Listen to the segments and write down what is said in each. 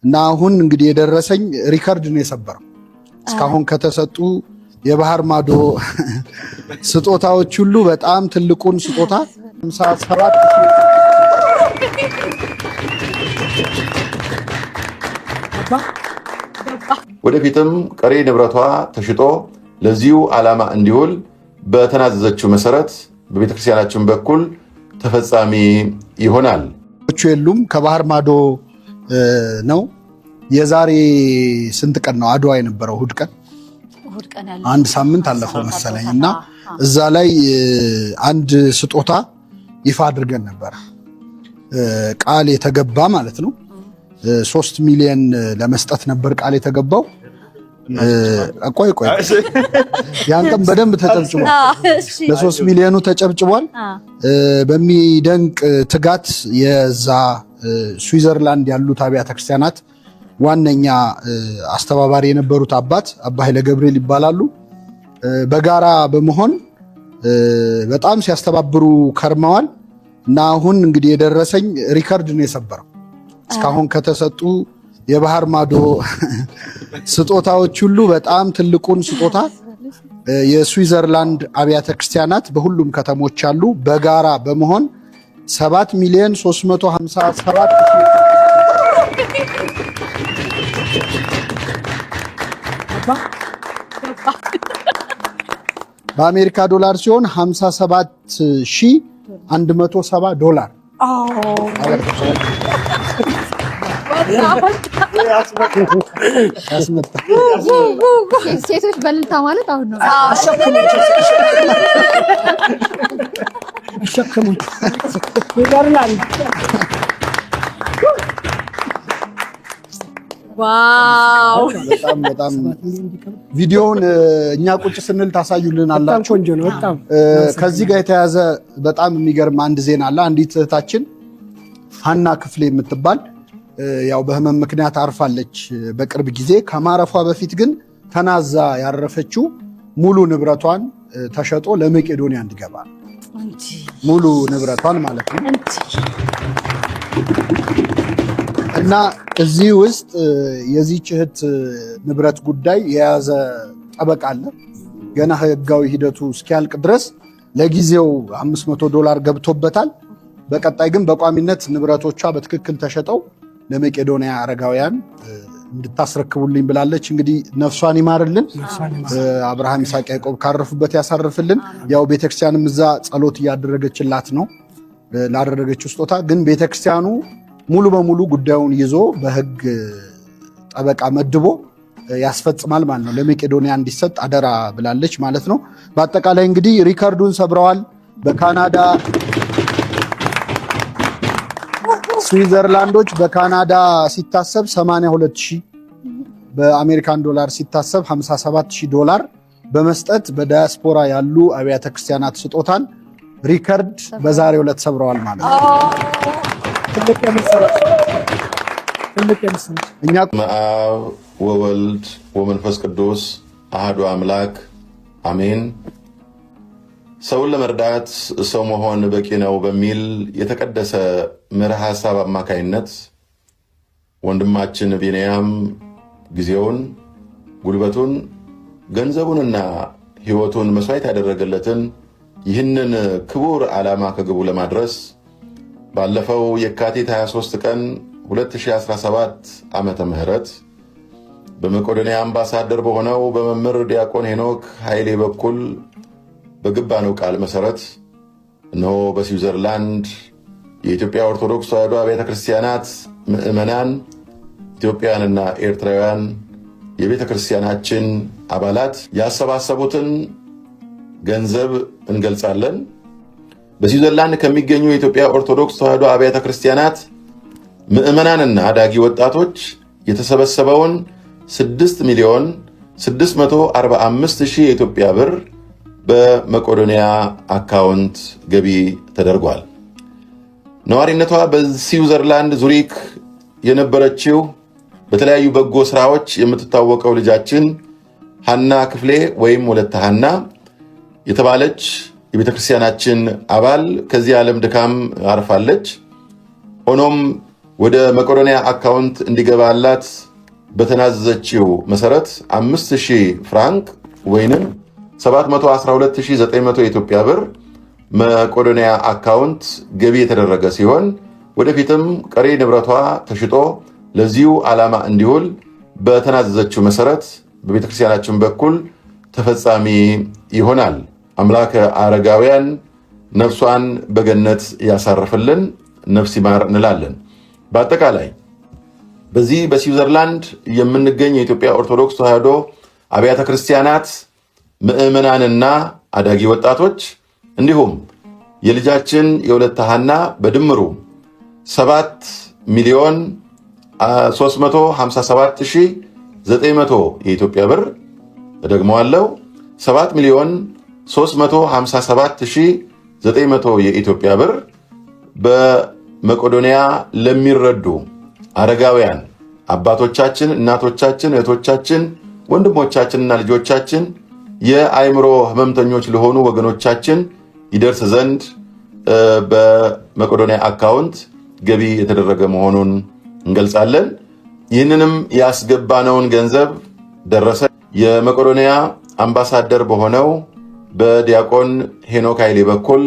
እና አሁን እንግዲህ የደረሰኝ ሪከርድ ነው የሰበረው። እስካሁን ከተሰጡ የባህር ማዶ ስጦታዎች ሁሉ በጣም ትልቁን ስጦታ 57 ወደፊትም ቀሪ ንብረቷ ተሽጦ ለዚሁ ዓላማ እንዲውል በተናዘዘችው መሰረት በቤተክርስቲያናችን በኩል ተፈጻሚ ይሆናል። የሉም፣ ከባህር ማዶ ነው። የዛሬ ስንት ቀን ነው አድዋ የነበረው? እሑድ ቀን፣ አንድ ሳምንት አለፈው መሰለኝ። እና እዛ ላይ አንድ ስጦታ ይፋ አድርገን ነበረ፣ ቃል የተገባ ማለት ነው። 3 ሚሊዮን ለመስጠት ነበር ቃል የተገባው። ቆይ ቆይ፣ ያን ቀን በደንብ ተጨብጭቧል። ለ3 ሚሊዮኑ ተጨብጭቧል። በሚደንቅ ትጋት የዛ ስዊዘርላንድ ያሉት አብያተ ክርስቲያናት ዋነኛ አስተባባሪ የነበሩት አባት አባ ኃይለ ገብርኤል ይባላሉ። በጋራ በመሆን በጣም ሲያስተባብሩ ከርመዋል እና አሁን እንግዲህ የደረሰኝ ሪከርድ ነው የሰበረው። እስካሁን ከተሰጡ የባህር ማዶ ስጦታዎች ሁሉ በጣም ትልቁን ስጦታ የስዊዘርላንድ አብያተ ክርስቲያናት በሁሉም ከተሞች ያሉ በጋራ በመሆን 7 ሚሊዮን 357 በአሜሪካ ዶላር ሲሆን 57,170 ዶላር። ሴቶች በልልታ ማለት አሁን ነው። አሸክሙኝ ስዊዘርላንድ። Wow! በጣም በጣም ቪዲዮውን እኛ ቁጭ ስንል ታሳዩልን አላችሁ። ቆንጆ ነው በጣም። ከዚህ ጋር የተያዘ በጣም የሚገርም አንድ ዜና አለ። አንዲት እህታችን ሀና ክፍሌ የምትባል ያው በህመም ምክንያት አርፋለች በቅርብ ጊዜ። ከማረፏ በፊት ግን ተናዛ ያረፈችው ሙሉ ንብረቷን ተሸጦ ለመቄዶንያ እንዲገባ፣ ሙሉ ንብረቷን ማለት ነው። እና እዚህ ውስጥ የዚህች እህት ንብረት ጉዳይ የያዘ ጠበቃ አለ። ገና ህጋዊ ሂደቱ እስኪያልቅ ድረስ ለጊዜው 500 ዶላር ገብቶበታል። በቀጣይ ግን በቋሚነት ንብረቶቿ በትክክል ተሸጠው ለመቄዶንያ አረጋውያን እንድታስረክቡልኝ ብላለች። እንግዲህ ነፍሷን ይማርልን፣ አብርሃም ይስሐቅ፣ ያዕቆብ ካረፉበት ያሳርፍልን። ያው ቤተክርስቲያንም እዛ ጸሎት እያደረገችላት ነው ላደረገችው ስጦታ። ግን ቤተክርስቲያኑ ሙሉ በሙሉ ጉዳዩን ይዞ በህግ ጠበቃ መድቦ ያስፈጽማል ማለት ነው። ለመቄዶንያ እንዲሰጥ አደራ ብላለች ማለት ነው። በአጠቃላይ እንግዲህ ሪከርዱን ሰብረዋል። በካናዳ ስዊዘርላንዶች በካናዳ ሲታሰብ 82 ሺህ፣ በአሜሪካን ዶላር ሲታሰብ 57 ሺህ ዶላር በመስጠት በዳያስፖራ ያሉ አብያተ ክርስቲያናት ስጦታን ሪከርድ በዛሬው ዕለት ሰብረዋል ማለት ነው። እኛ በአብ ወወልድ ወመንፈስ ቅዱስ አህዱ አምላክ አሜን። ሰውን ለመርዳት ሰው መሆን በቂ ነው በሚል የተቀደሰ መርህ ሐሳብ አማካይነት ወንድማችን ቢንያም ጊዜውን፣ ጉልበቱን፣ ገንዘቡንና ሕይወቱን መስዋዕት ያደረገለትን ይህንን ክቡር ዓላማ ከግቡ ለማድረስ ባለፈው የካቲት 23 ቀን 2017 ዓመተ ምህረት በመቄዶንያ አምባሳደር በሆነው በመምህር ዲያቆን ሄኖክ ኃይሌ በኩል በገባነው ቃል መሰረት እነሆ በስዊዘርላንድ የኢትዮጵያ ኦርቶዶክስ ተዋሕዶ አብያተ ክርስቲያናት ምዕመናን፣ ኢትዮጵያውያንና ኤርትራውያን የቤተ ክርስቲያናችን አባላት ያሰባሰቡትን ገንዘብ እንገልጻለን። በስዊዘርላንድ ከሚገኙ የኢትዮጵያ ኦርቶዶክስ ተዋሕዶ አብያተ ክርስቲያናት ምዕመናንና አዳጊ ወጣቶች የተሰበሰበውን 6 ሚሊዮን 645 ሺህ የኢትዮጵያ ብር በመቄዶንያ አካውንት ገቢ ተደርጓል። ነዋሪነቷ በስዊዘርላንድ ዙሪክ የነበረችው በተለያዩ በጎ ስራዎች የምትታወቀው ልጃችን ሀና ክፍሌ ወይም ወለተ ሀና የተባለች የቤተክርስቲያናችን አባል ከዚህ ዓለም ድካም አርፋለች። ሆኖም ወደ መቄዶንያ አካውንት እንዲገባላት በተናዘዘችው መሰረት 5000 ፍራንክ ወይንም 712900 የኢትዮጵያ ብር መቄዶንያ አካውንት ገቢ የተደረገ ሲሆን ወደፊትም ቀሪ ንብረቷ ተሽጦ ለዚሁ ዓላማ እንዲውል በተናዘዘችው መሰረት በቤተክርስቲያናችን በኩል ተፈጻሚ ይሆናል። አምላከ አረጋውያን ነፍሷን በገነት ያሳርፍልን፣ ነፍስ ይማር እንላለን። በአጠቃላይ በዚህ በስዊዘርላንድ የምንገኝ የኢትዮጵያ ኦርቶዶክስ ተዋሕዶ አብያተ ክርስቲያናት ምዕመናንና አዳጊ ወጣቶች እንዲሁም የልጃችን የወለተ ሐና በድምሩ 7 ሚሊዮን 357,900 የኢትዮጵያ ብር፣ እደግመዋለሁ፣ 7 ሚሊዮን 357,900 የኢትዮጵያ ብር በመቄዶንያ ለሚረዱ አረጋውያን አባቶቻችን፣ እናቶቻችን፣ እህቶቻችን፣ ወንድሞቻችንና ልጆቻችን፣ የአእምሮ ህመምተኞች ለሆኑ ወገኖቻችን ይደርስ ዘንድ በመቄዶንያ አካውንት ገቢ የተደረገ መሆኑን እንገልጻለን። ይህንንም ያስገባነውን ገንዘብ ደረሰ የመቄዶንያ አምባሳደር በሆነው በዲያቆን ሄኖክ ኃይሌ በኩል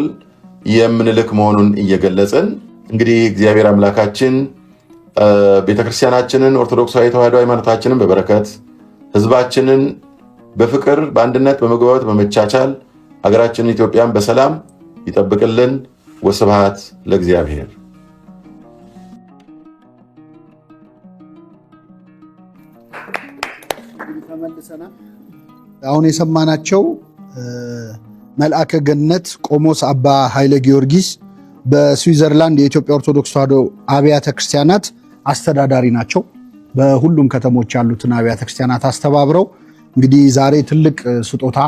የምንልክ መሆኑን እየገለጽን፣ እንግዲህ እግዚአብሔር አምላካችን ቤተክርስቲያናችንን፣ ኦርቶዶክሳዊ ተዋሕዶ ሃይማኖታችንን በበረከት፣ ህዝባችንን በፍቅር፣ በአንድነት፣ በመግባባት፣ በመቻቻል፣ ሀገራችንን ኢትዮጵያን በሰላም ይጠብቅልን። ወስብሐት ለእግዚአብሔር። ተመልሰናል። አሁን የሰማናቸው መልአከ ገነት ቆሞስ አባ ኃይለ ጊዮርጊስ በስዊዘርላንድ የኢትዮጵያ ኦርቶዶክስ ተዋሕዶ አብያተ ክርስቲያናት አስተዳዳሪ ናቸው። በሁሉም ከተሞች ያሉትን አብያተ ክርስቲያናት አስተባብረው እንግዲህ ዛሬ ትልቅ ስጦታ፣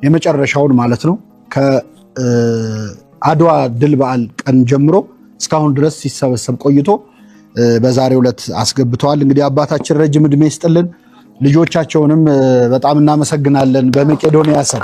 የመጨረሻውን ማለት ነው፣ ከአድዋ ድል በዓል ቀን ጀምሮ እስካሁን ድረስ ሲሰበሰብ ቆይቶ በዛሬው ዕለት አስገብተዋል። እንግዲህ አባታችን ረጅም ዕድሜ ይስጥልን። ልጆቻቸውንም በጣም እናመሰግናለን በመቄዶንያ ስም።